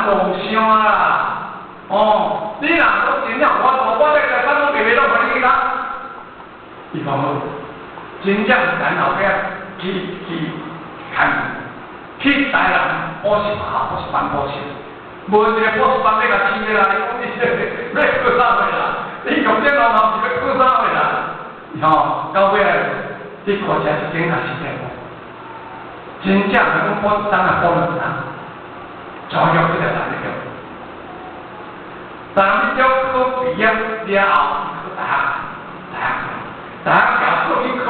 妄想啦。哦，你若講真正我我這個產攏白白攏予你去打。伊講好，真正咱後壁去去看，去台南補習學校補習班補習，無一個補習班欲共請的啦。伊講你這個欲考啥貨啦？你用電腦頭是欲考啥貨啦？吼，到尾仔去考車一間也是這樣。真正來講補一冬啊補兩冬，全用這個人咧用。但你只考畢業了後，去考大學，大學，大學考去考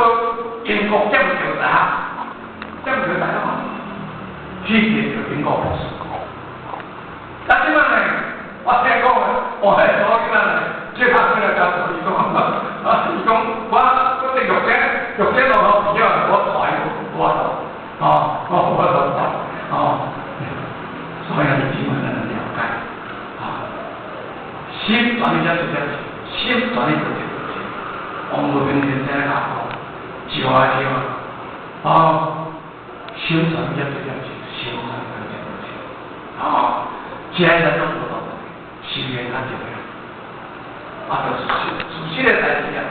英國劍橋大學，劍橋大學去摕著英國博士。啊，這擺呢，我聽講，我彼查某囡仔呢，最較出來教授，伊講，啊，伊講我我這玉姐玉姐落頭畢業，我帶伊我度，哦，我我度帶，哦，所以你基本上了解，啊，心轉一只就心轉一就對。王無明先生教講，一話一話，哦，心轉一只就心轉一只就哦，這個咱攏無當，修煉較重要，啊，就是事實的代誌啊，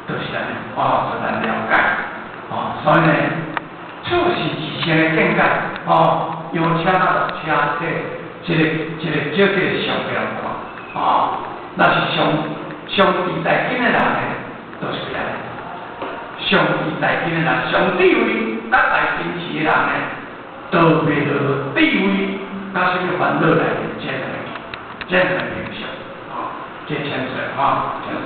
就是按呢，哦，就咱了解，哦，所以呢，處事自性的見解，哦，由車到車體，這個這個這個上給人看，哦，若是上上智大根的人呢，就是按呢，上智大根的人，上智慧佮大根智的人呢，都袂落智慧佮啥物煩惱內面，這兩個這兩個影響，哦，這清楚吼，清楚。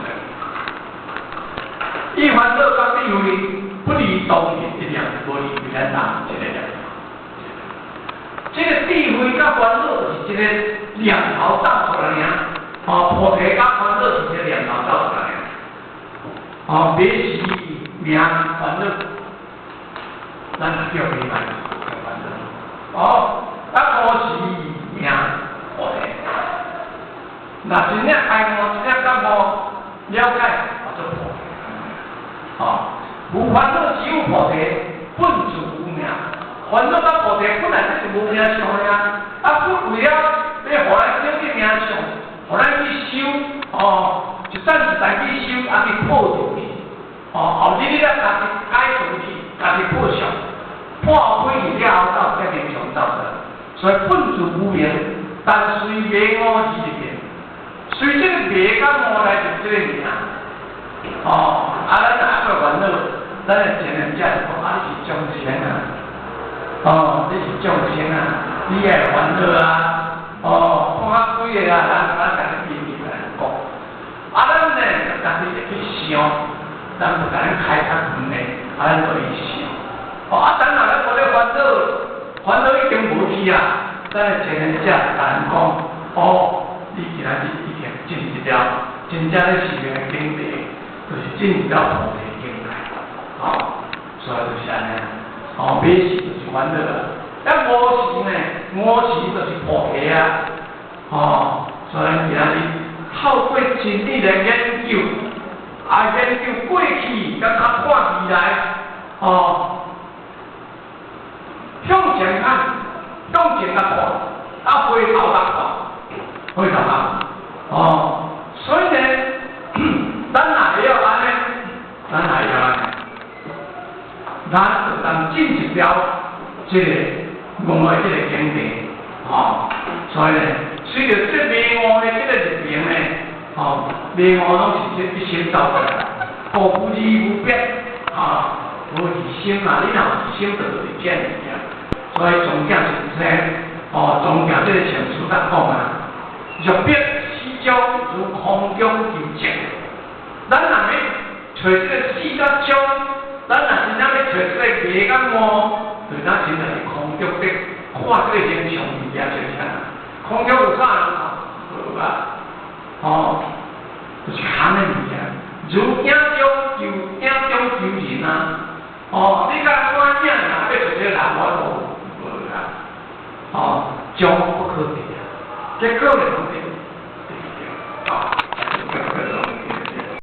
伊煩惱佮智慧不離當一念，無離為咱人一個念。這個智慧佮煩惱就是一個念頭走出來爾，哦，菩提佮煩惱是一個念頭走出來爾。哦，迷時名煩惱，咱叫迷煩煩惱。哦，啊，悟時名菩提。若真正開悟，真正覺悟，了解，叫做菩提。哦，無煩惱即有菩提，本自無明。煩惱佮菩提本來就是無明相的啊，啊，不為了欲予咱得去名相，予咱去修，哦，一盞一盞去修，啊去破掉去，哦，後日你才家己解除去，家己破相，破開去了後，才有這名相走出來。所以本自無明，但隨迷悟而變，隨這個迷佮悟來就這個名。哦，啊，咱若猶閣煩惱，咱的前人才就講啊，你是眾生啊，哦，你是眾生啊，你愛煩惱啊，哦，講較幾个啊，咱咱家己秘密來講，啊，咱呢就家己會去想，咱就共咱開較遠的，啊，咱就去想，哦，啊，等下咱無咧煩惱，煩惱已經無去啊，咱的前人才共咱講，哦，你今仔日已經進入了真正咧修行的境地。就是進入到菩提境界，哦，所以就是按呢，哦，迷時就是煩惱啊，啊，悟時呢，悟時就是菩提啊，哦，所以今仔日透過真理來研究，啊，研究過去，佮較看未來，哦，向前看，向前來看，啊，回頭來看，回頭看，哦，所以呢，咱若會曉按呢，咱若會曉按呢，咱就當進入了這個悟的這個境地，吼，所以呢，隨著這迷悟的這個入境呢，吼，迷悟攏是這一心走出來，故無二無別，哈，無二心啊，你若有二心，就會變物件。所以宗教是說，哦，宗教這個禪師甲講啊，若彼死中如空中求靜，咱若欲揣這個死佮終，咱若真正欲揣這個迷佮悟，就咱真正佇空中佇看這個形象物件就是啥？空中有啥人看？無啊，哦，就是空的物件，如影中求影中求人啊，哦，你共看影若欲揣這個人，我都無啊，哦，終不可得啊，結果呢，攏得得啊。